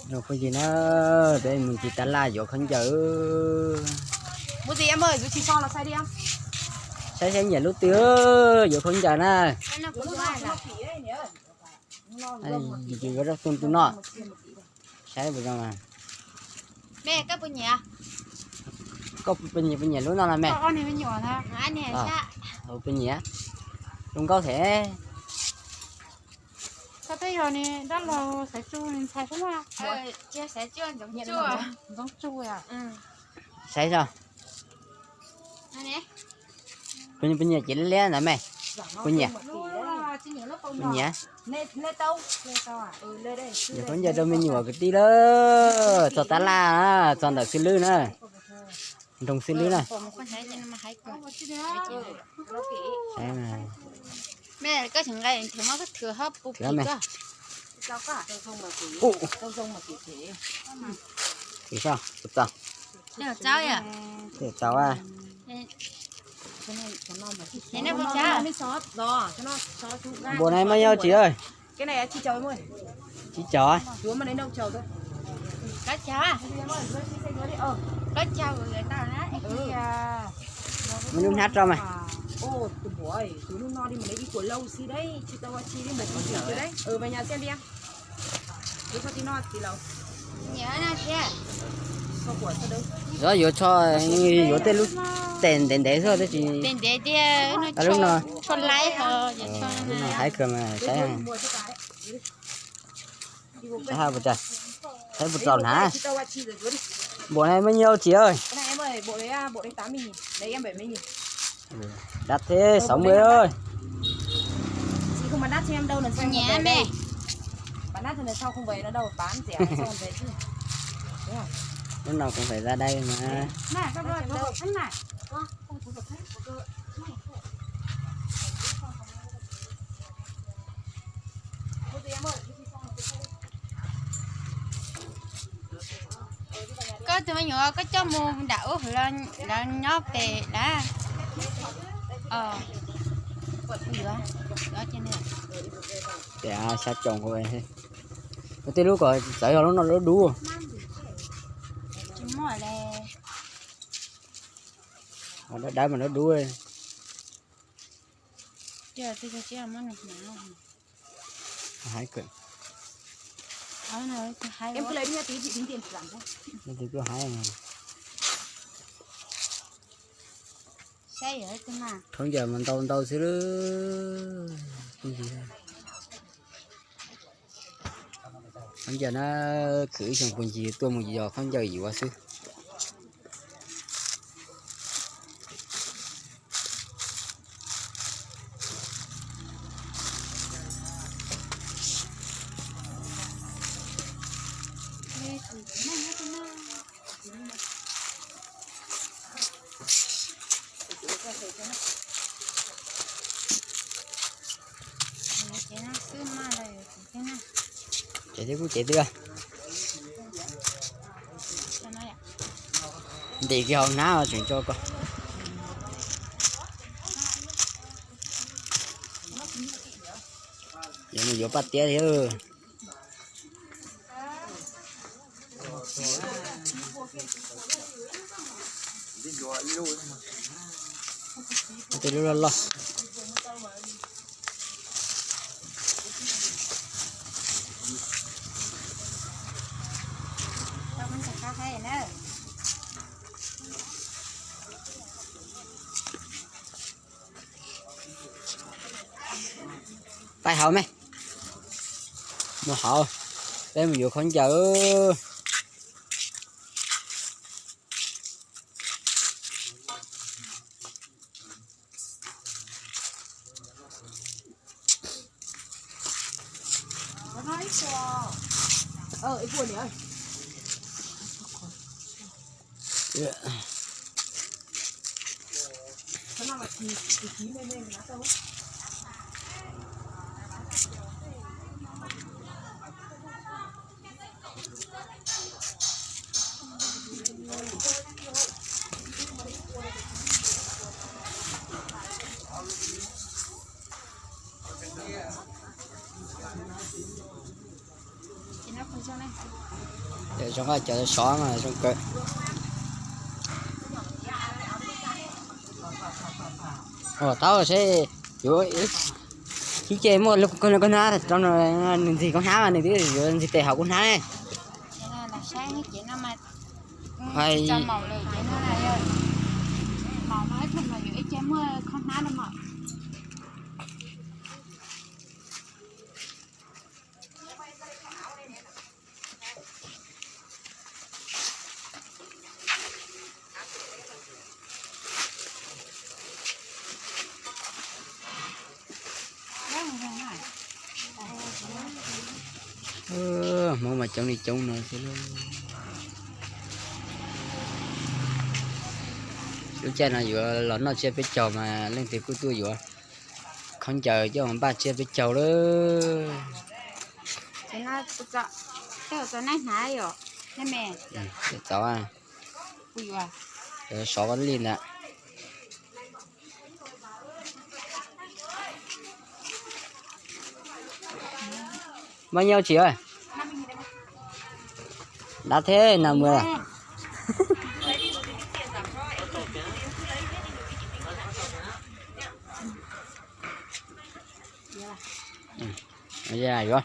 Phooj ywg na, peb mus ncig tab laj yuav khaub ncaws. Saib saib nyiam lub twg, yuav khaub ncaws na. Yus yuav rau tus tus no. Saib puas zoo. Koj puas nyiam, puas nyiam lub no no me? Puas nyiam? Zoo nkauj thiab. Saib so. Puas nyiam, puas nyiam ces liab liab ntawd me? Puas nyiam? Puas nyiam? Yuav khaub ncaws rau me nyuam kwv tij lawm, txog tab laj, txog ntawm xws lwb na, nroog xws lwb na. Npaum no mas yog tsis, tsib caug. Muab lub hnab rau mas. Yuav, yuav tsho, yuav tej lub tes ntev ntev xwb, tab sis lub no, lub no haib kawg mas saib. Saib puas tsaus, saib puas tsaus hnav. Npaum no muaj nyuaj tsis. Đắt thế, sáu mươi ơi. Lúc nào cũng phải ra đây mà. Koj tus me nyuam koj coj mus nram ub, lawv nyob pem lawm. Xya caum, tej lub kom txawv yog lub no lub dub. Dawb dawb mas lub dub. Khaub ncaws mas ntau ntau xwb. Khaub ncaws na, khwv ib xyoos puag ncig tuaj mus yos khaub ncaws yuav xwb. Ces twb kuj ces twb. Ntim kiag hauv hnab tseem tso koj. Yuav mus yuav paj tiab thiab. Tej lub loj loj. Pais hauv me. Mus hauv, peb mus yuav khaub ncaws. Zoo, cov sov mas zoo kawg. Ua tau seb yuav ib ce muaj lub koj hnab rau no, nws ntxig koj hnab mas nws twb yuav ntxig tes hauv koj hnab ne. Hais Hmoob mas coob li coob no xwb. Lub caij no yuav los noj tsiab peb caug mas leej twg kuj tuaj yuav. Khaub ncaws coj npaj tsiab peb caug lawm. Txaus, sov li ntawd. Bao nhiêu chị ơi? Đắt thế, năm mươi à? Yuav.